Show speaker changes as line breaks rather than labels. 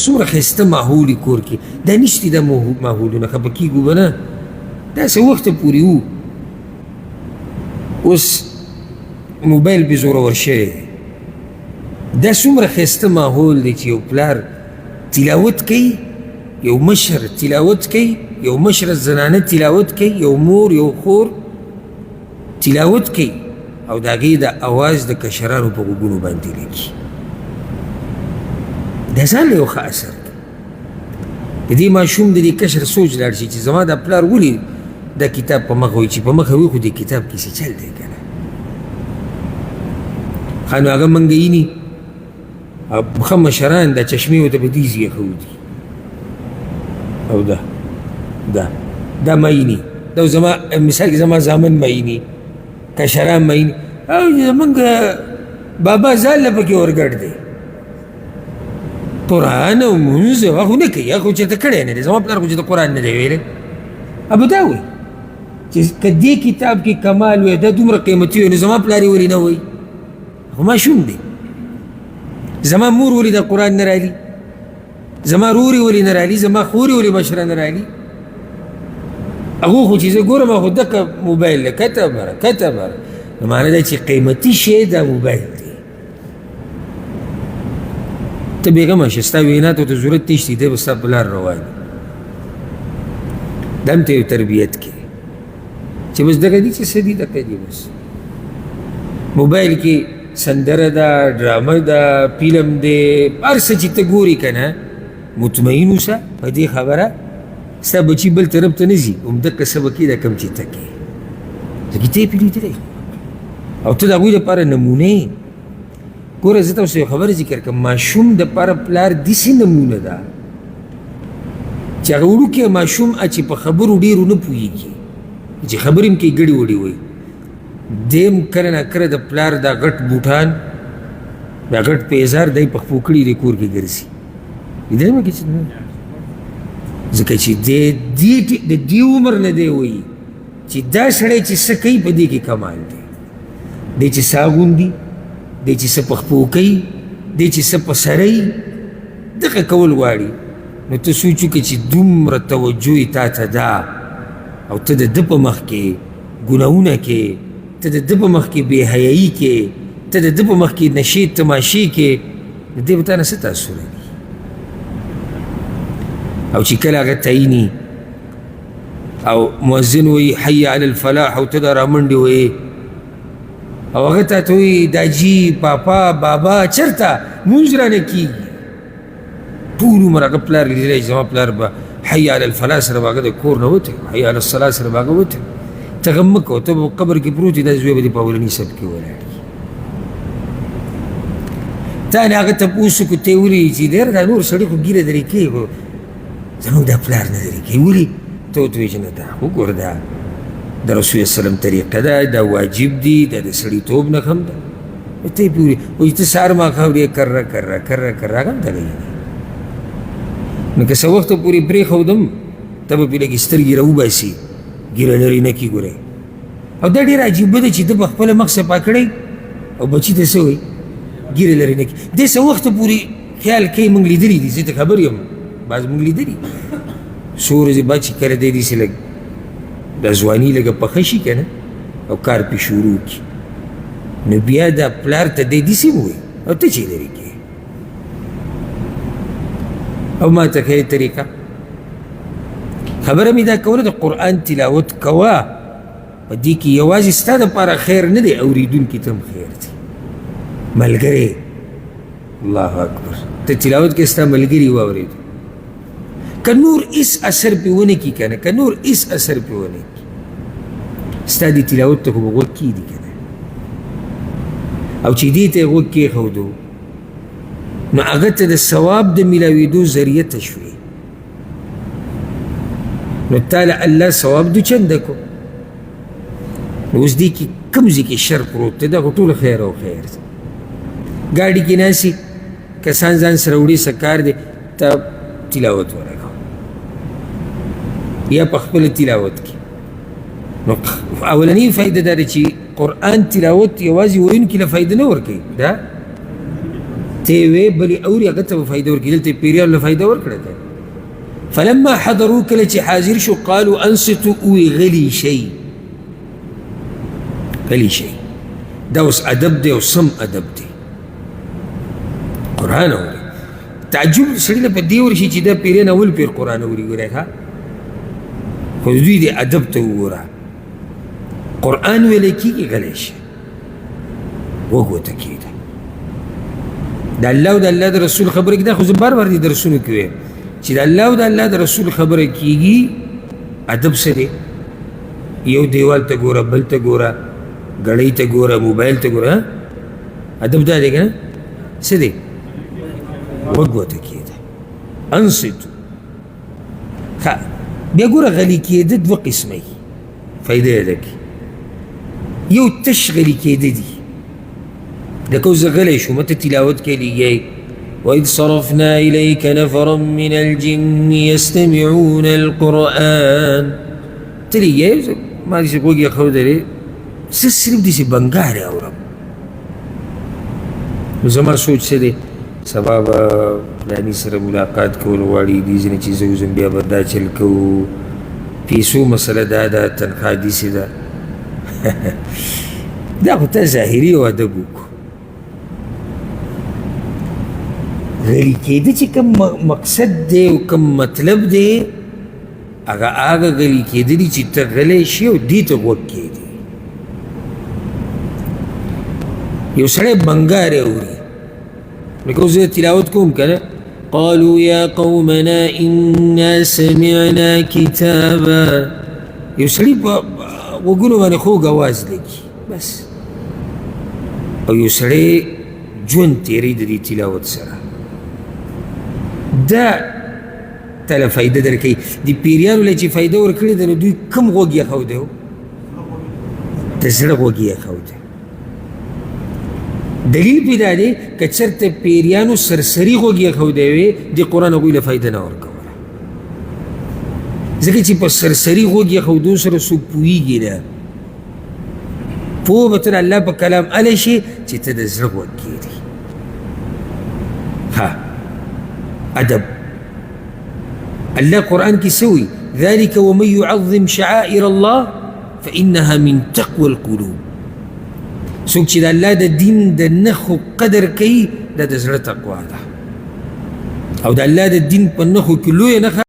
څومره ښایسته ماحول یې کور کې، دا نشتي دا ماحولونه، خفه کېږو به نه، دا څه وخته پورې وو. اوس موبایل پې زورور شوی دی. دا څومره ښایسته ماحول دی چې یو پلار تلاوت کوي، یو مشر تلاوت کوي، یو مشره زنانه تلاوت کوي، یو مور یو خور تلاوت کوي، او د هغې د اواز د کشرانو په غوږونو باندې لګي. دا ځان له یو ښه اثر دی. د دې ماشوم د دې کشر سوچ لاړ شي چې زما دا پلار ولې دا کتاب په مخه وایي، چې په مخه وي خو دې کتاب کې څه چل دی که نه. ښه نو هغه منګه ایني ښه مشران دا چشمې ورته په دې ځای ایښودي، او دا دا دا مایني، دا زما مثال کې زما زامن مایني، کشران مایني، او زمونږ بابا ځان له پکې ورګډ دی. قرآن او مونځ هغه خو نه کوي، هغه خو چېرته کړی نه دی، زما پلار خو چېرته قرآن نه دی ویلی. ابو دا وایي چې که دې کتاب کې کمال وی، دا دومره قیمتي وی، نو زما پلار یې ولې نه وایي؟ خو ماشوم دی. زما مور ولې د قرآن نه رالي؟ زما رور یې ولې نه رالي؟ زما خور یې ولې مشره نه رالي؟ هغو خو چې زه ګورم خو دقه موبایل له کته بره کته بره، نو معنا دا چې قیمتي شی دا موبایل دی. ته بېغمه شې، ستا وینا ته ته ضرورت نشته، دی به ستا په لار روان وي. دا هم ته یو تربیت کې چې بس دغه دي چې څه دي دغه دي. بس موبایل کې سندره ده، ډرامه ده، فلم دی، هر څه چې ته ګورې که نه، مطمئن اوسه په دې خبره ستا بچي بل طرف ته نه ځي، همدقه څه به کوي دا کوم چې ته کوې، ځکه ته یې پرې لیدلی او ته د هغوی دپاره نمونه یې. ګوره زه تاسو یو خبره ذکر کړم، ماشوم دپاره پلار داسې نمونه ده چې هغه وړوکی ماشوم چې په خبرو ډېرو نه پوهېږي، چې خبرې هم کوي ګړې وړې وایي، دی هم کله نا کله د پلار دا غټ بوټان دا غټ پیزار دی په خپو کړي دی کور کې ګرځي. لیدلی مې که چې نه؟ ځکه چې دی د دې عمر نه دی وایي چې دا سړی چې څه کوي په دې کې کمال دی. دی چې څه اغوندي، دی چې څه په خپو کوي، دی چې څه په سره وي، دغه کول غواړي. نو ته سوچ وکړه چې دومره توجه یې تا ته ده او ته د ده په مخ کې ګناهونه کې، ته د ده په مخ کې بې حیایي کې، ته د ده په مخ کې نشې تماشې کې، نو دی به تا نه څه تاثر لري؟ او چې کله هغه تعیني او مؤذن وایي حي علی الفلاح او ته دا رامنډې وایې، او هغه تا ته وایي داجي پاپا بابا چېرته مونځ رانه کېږي. ټول عمر هغه پلار لیدلی چې زما پلار به حي علی الفلاح سره به هغه د کور نه وتی، حي علی الصلاة سره به هغه وتی. ته غم مه کوه، ته به قبر کې پروت یې، دا زوی به دې په اولني صف کې ولاړ وي. تا نه هغه تپوس وکړو، ته یې ولي چې ډېر دا نور سړي خو ږیره درې کوي، خو زموږ دا پلار نه درې کوي، ولي؟ ته ورته وایې چې نه دا خو ګوره دا د رسول سلم طریقه ده، دا واجب دي، دا د سړیتوب نښه هم ده. ته یې پورې وایي ته سهار ماښام ډېر کره کره کره کره هغه هم دغه یې. نو که څه وخته پورې پرېښودم ته به پرې لږې سترګې راوباسي، ږیره لرې نه کړي ګورې. او دا ډېره عجیبه ده چې ده په خپله مخ صفا کړی او بچي ته څه وایي ږیره لرې نه کړي. دی څه وخته پورې خیال کوي، موږ لیدلي دي، زه ته خبر یم، بعض موږ لیدلي څو ورځې بعد چې کله دی داسې لږ دا ځواني لږه پخه شي که نه او کار پې شروع کړي، نو بیا دا پلار ته دی داسې هم وایي او ته چې لرې کوې او ما ته ښیې طریقه. خبره مې دا کوله د قرآن تلاوت کوه، په دې کې یوازې ستا دپاره خیر نه دی، اورېدونکي ته هم خیر دی. ملګری الله اکبر، ته تلاوت کې ستا ملګري واورېدو، که نور هېڅ اثر پې ونه کړي که نه، که نور هېڅ اثر پې ونه کړي، ستا دې تلاوت ته خو به غوږ کښېږدي که نه. او چې دې ته یې غوږ کښېښودو نو هغه ته د ثواب د میلاوېدو ذریعه ته شوې، نو تا له الله ثواب دوچنده کو. نو اوس دې کې کوم ځای کې شر پروت دی؟ دا خو ټول خیر او خیر دی. ګاډي کې ناست کسان ځان سره وړي، څه کار دی، ته تلاوت ولګوه یا په خپله تلاوت کې. نو اولنۍ فایده دا ده چې قرآن تلاوت یوازې ویونکي له فایده نه ورکوي، دا ته وې بلې اوري هغه ته به فایده ورکړي. دلته پیریانو له فایده ورکړه ده. فلما حضروا کله چې حاضر شو قالوا انصتوا ووی غلي شئ، غلي شئ. دا اوس ادب دی او سم ادب دی. قرآن اوري، تعجب سړي له په دې ورشي چې دا پیریان اول پیر قرآن اوري. ګوره ښه، خو دوی دې ادب ته وګوره. قرآن ویلی کېږي غلی شي، غوږ ورته کېږده. د الله او د الله د رسول خبره کې دا خو زه بار بار دې درسونو کې وایم چې د الله او د الله د رسول خبره کېږي ادب څه دی؟ یو دیوال ته ګوره، بل ته ګوره، ګړۍ ته ګوره، موبایل ته ګوره، ادب دا دی که نه؟ څه دی؟ غوږ ورته کېږده، انصتو. ښه بیا ګوره غلي کېده دوه قسمه دي، فایده یې ده کې. یو تش غلي کېده دي، لکه اوس زه غلی شوم، ته تلاوت کې لګیای، وإذ صرفنا إليك نفرا من الجن يستمعون القرآن، ته لګیای، ما داسې غوږ یې ښودلی، زه صرف داسې بنګارې اورم. نو زما سوچ څه دی؟ سبا به فلاني سره ملاقات کول غواړي، دې ځای نه چې زه وځم بیا به دا چل کوو، پیسو مسله دا ده، تنخوا داسې ده. دا خو ته ظاهري یو ادب وکړو. غلي کېده چې کوم مقصد دی او کوم مطلب دی، هغه هغه غلي کېده دي چې ته غلی شي او دې ته غوږ کېږدي. یو سړی بنګاری اوري، لکه اوس زه تلاوت کوم که نه، قالوا يا قومنا إنا سمعنا كتابا، یو سړي په غوږونو باندې خوږ اواز لګي بس، او یو سړی ژوند تېروي د دې تلاوت سره، دا ته له فایده درکوي. د پیریانو له چې فایده ورکړې ده، نو دوی کوم غوږ یې ښودی و؟ د زړه غوږ یې ښودی. دلیل پې دا دی که چېرته پیریانو سرسري غوږ یې ښودی وی، د قرآن هغوی له فایده نه ورکوله، ځکه چې په سرسري غوږ یې ښودو سره څوک پوهېږي نه. پوه به ته د الله په کلام هله شي چې ته د زړه غوږ کېږدي. ها ادب الله قرآن کې څه وایي؟ ذلك ومن يعظم شعائر الله فإنها من تقوى القلوب. څوک چې د الله د دین د نښو قدر کوي، دا د زړه تقوا ده، او د الله د دین په نښو کې لویه نښه